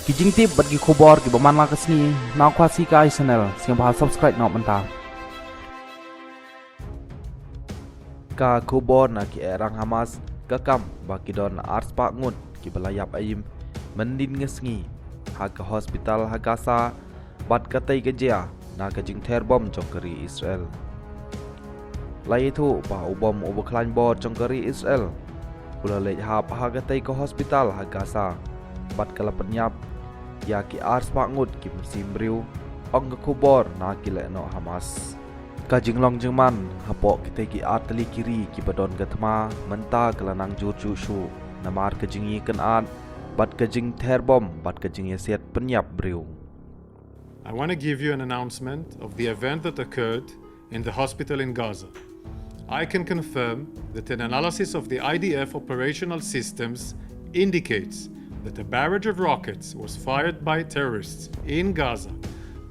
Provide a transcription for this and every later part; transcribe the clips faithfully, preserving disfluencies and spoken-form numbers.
Ki jingtip bad ki khubor kiba man la ka sngi na Khasi Kai Channel, sngewbha subscribe noh mynta. Ka khubor na ki rang Hamas, ka kam ba ki don arspah ngut kiba la ïap aim myndin ka sngi ha ka hospital ha Gaza bad katei ka jia na ka jingther bom jong ka ri Israel. La ïathuh ba u bom uba khlaiñ bor jong ka ri Israel u la leit hap ha katei ka hospital ha Gaza bad ka la pynïap ïa ki arspah ngut ki mynsiem briew, ong ka khubor na ki lehnoh Hamas. Ka jinglong jingman hapoh kitei ki artylli ki ri kiba don ka thma mynta ka la nang jur shuh shuh namar ka jingïakynad bad ka jingther bom bad ka jingïasiat pynïap briew. I want to give you an announcement of the event that occurred in the hospital in Gaza. I can confirm that an analysis of the I D F operational systems indicates that a barrage of rockets was fired by terrorists in Gaza,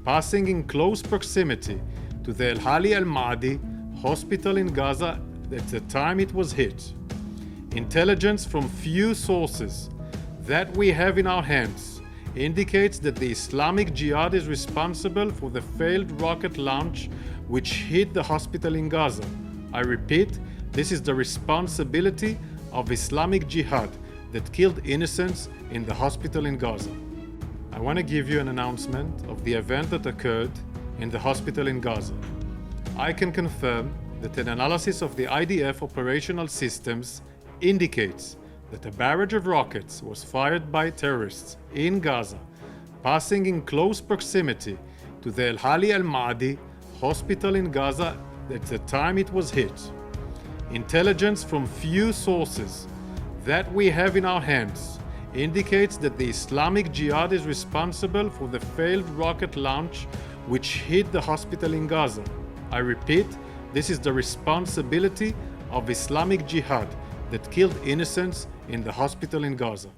passing in close proximity to the Al Hali Al Maadi hospital in Gaza at the time it was hit. Intelligence from few sources that we have in our hands indicates that the Islamic Jihad is responsible for the failed rocket launch which hit the hospital in Gaza. I repeat, this is the responsibility of Islamic Jihad that killed innocents in the hospital in Gaza. I want to give you an announcement of the event that occurred in the hospital in Gaza. I can confirm that an analysis of the I D F operational systems indicates that a barrage of rockets was fired by terrorists in Gaza, passing in close proximity to the Al Hali Al Maadi hospital in Gaza at the time it was hit. Intelligence from few sources that we have in our hands indicates that the Islamic Jihad is responsible for the failed rocket launch which hit the hospital in Gaza. I repeat, this is the responsibility of Islamic Jihad that killed innocents in the hospital in Gaza.